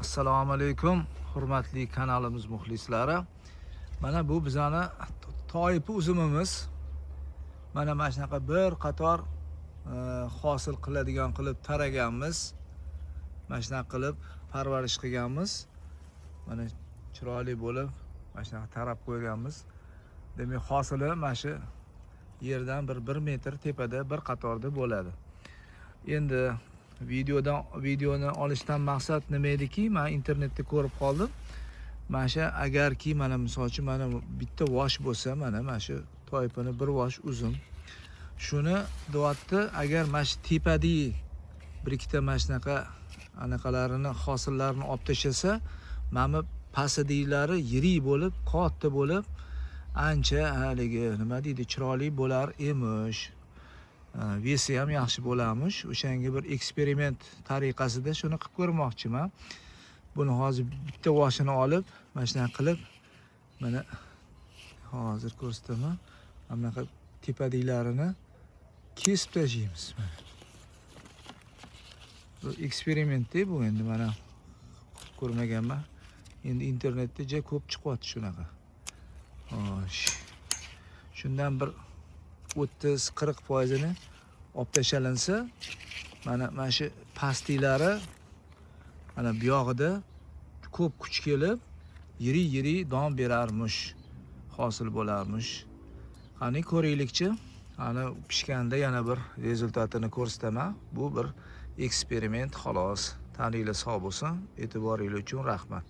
Assalomu alaykum, hurmatli kanalimiz muxlislari. Mana bu bizani toifa uzumimiz. Mana shunaqa bir qator hosil qiladigan qilib taraganmiz. Mana shunaqa qilib parvarish qilganmiz. Mana chiroyli bo'lib mana shunaqa tarab qo'yganmiz. Demak, hosili mana shu yerdan bir 1 metr tepada bir qatorda bo'ladi. Endi videodan videoni olishdan maqsad nima ediki, men internetda ko'rib qoldim. Mana shu agarki mana misol uchun mana bitta vosh bo'lsa, mana shu toifani bir vosh uzum. Shuni deyapti, agar mana shu tepadagi bir ikkita mana shunaqa anaqalarini, hosillarini olib tashlasa, mana bu pastidagilari yirik bo'lib, katta bo'lib, ancha haligi nima deydi, chiroyli bo'lar emish. Вес i ham yaxshi bo'larmish. O'shanga bir eksperiment tariqasida shuni qilib ko'rmoqchiman. Buni hozir bitta voshini olib, mana shunaqa qilib, mana hozir ko'rsataman. Mana bunaqa tepadagilarini kesib tashlaymiz. Mana. Bu eksperimentda bu, endi mana ko'rmaganman. Endi internetda juda ko'p chiqyapti shunaqa. Xo'sh. Shundan bir 30-40 foizini olib tashlalinsa, mana shu pastiylari, mana bu yog'ida ko'p kuch kelib, yirik-yirik don berarmish, hosil bo'larmish. Qani, ko'raylikchi. Ana pishganda yana bir результат ini ko'rsataman. Bu bir eksperiment xolos. Taninglar sog' bo'lsin. E'tiboringiz uchun rahmat.